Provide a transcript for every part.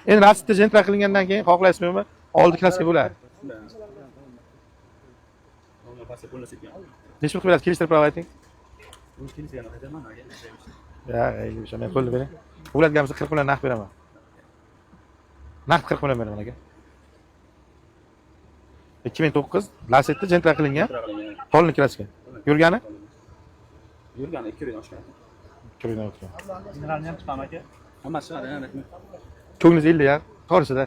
Endi Lacetti Gentra qilingandan keyin, xohlaysizmi, oldi краска bo'ladi. Necha pul qilib berasiz? Kelishtirib права ayting. Ya, 55 men qo'lni bering. Bo'ladigan bo'lsa 40 million naqd beraman. Naqd 40 million beraman, aka. 2009 Lacetti Gentra qilingan, полный краска. Yurgani? Yurgani 2 yildan oshgan. 2 yildan o'tgan. Mineralni ham chiqami, aka? Hammasi chiqadi, ha, rahmat. Ko'nglingiz 50 ya, to'g'risida.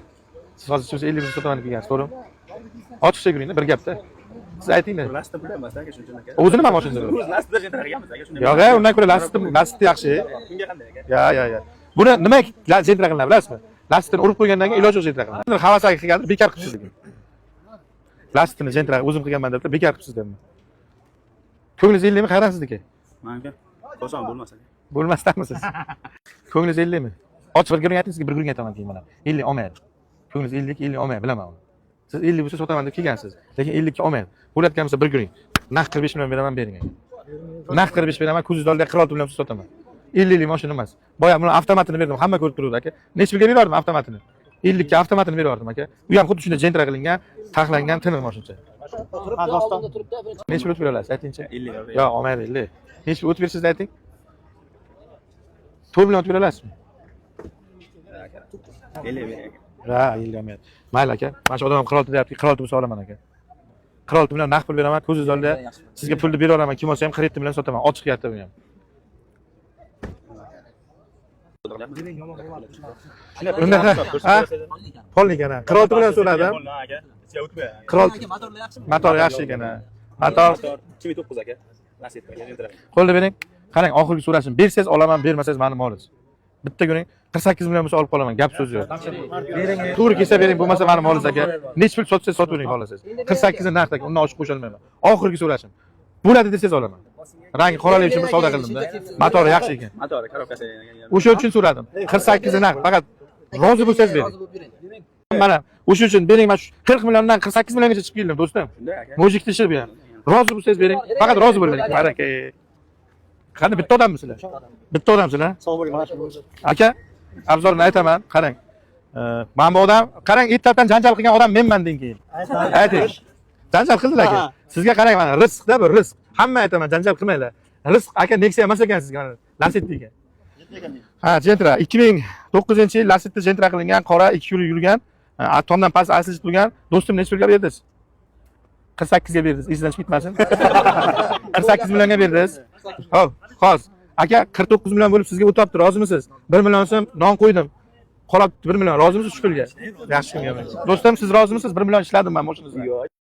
Siz hozir siz 50 bo'lsa sotaman deb kelgansiz, to'g'rimi? Ochiqcha yuringda, bir gapda. Siz aytingda. Lacetti pul emas, aka, shuncha aka. O'zini nima mashinada? O'zi Lacetti Gentra qilganmiz, aka, shunday. Yo'q, undan ko'ra Lacetti yaxshi. Bunga qanday, aka? Ya. Buni nima Gentra qilinadi, bilasizmi? Lacettini urib qo'ygandan keyin iloji yo'q Gentra qilinadi. Havasaki qilgandir, bekor qilibsiz degan. Lacettini Gentra o'zim qilganman debdi, bekor qilibsiz deyapman. Ko'nglingiz 50 mi, hayronsizniki? Manga oson bo'lmas, aka. Bo'lmasdanmisiz? Ko'nglingiz 50 mi? Och bir guring ayting, sizga bir guring aytaman keyin mana. 50 olmaydi. Ko'nglingiz 50 50 olmaydi, bilaman uni. Siz 50 bo'lsa sotaman deb kelgansiz, lekin 50 ga olmaydi. Bo'layotgan bo'lsa bir guring. Naqd 45 million beraman, bering, aka. Naqd 45 beraman, ko'zingiz oldida 46 million bo'lsa sotaman. 50 lik mashina emas. Boya buni avtomatini berdim, hamma ko'rib turuvdi, aka. Necha pulga berardim avtomatini? 50 ga avtomatini berardim, aka. U ham xuddi shunday Gentra qilingan, taxlangan tiniq mashincha. Necha pul o'tib bera olasiz, aytingchi? 50. Yo'q, olmaydi 50. Necha pul o'tib bersangiz ayting? 4 million o'tib bera olasizmi? 50 bering, aka. Ha, 50 olmaydi. Mayli, aka. Mana shu odam ham 46 deyapti, 46 bo'lsa olaman, aka. 46 million naqd pul beraman, ko'zingiz oldida sizga pulni bera olaman. Kim olsa ham 47 million sotaman. Ochiq gapda bu ham. Unda ha? Polni ekan, ha. 46 million so'radim. Aka, ichiga o'tmay. 46 Motorlar yaxshimi? Motor yaxshi ekan, ha. Motor 2009, aka. Lacetti aka, Gentra. Qo'lni bering. Qarang, oxirgi so'rashim. Bersangiz olaman, bermasangiz mani molingiz. Bitta guring 48 million bo'lsa olib qolaman, gap so'z yo'q. To'g'ri kelsa bering, bo'lmasa mani molingiz, aka. Necha pul sotsangiz sotavering xohlasangiz. 48 ni naqd, aka, undan oshiq qo'sha olmayman. Oxirgi so'rashim. Bo'ladi desangiz olaman. Rangi qoralik uchun bir savdo qildimda. Motori yaxshi ekan. Motori, коробка si. O'sha uchun so'radim. 48 ni naqd, faqat rozi bo'lsangiz bering. Rozi bo'lib bering. Mana o'sha uchun bering, mana shu 40 milliondan 48 milliongacha chiqib keldim, do'stim. Shunday, aka. Мужик ishi bu ham. Rozi bo'lsangiz bering. Faqat rozi bo'ling. Baraka. Qani bitta odammisizlar? Bitta odamsizlar? Sog' bo'ling, mana shu. Aka, Abzorni aytaman, qarang. Mana bu odam, qarang, ertalabdan janjal qilgan odam menman deng keyin. Ayting. Janjal qildilar, aka. Sizga qarang, mana rizqda bu rizq. Hamma aytaman, janjal qilmanglar. Rizq, aka, Nexia emas ekan sizga, mana Lacetti ekan. Ha, Gentra 2009-yil Lacetti Gentra qilingan, qora 2 yil yurgan, tomdan past asli turgan. Do'stim, necha pulga berdingiz? 48 ga berdingiz. Esingizdan chiqib ketmasin. 48 millionga berdingiz. Xo'p, hozir aka 49 million bo'lib sizga o'tyapti, rozimisiz? 1 million so'm non qo'ydim. Qolib 1 million, rozimisiz shu pulga? Yaxshi kunga. Do'stim, siz rozimisiz? 1 million ishladim men mashinangizga.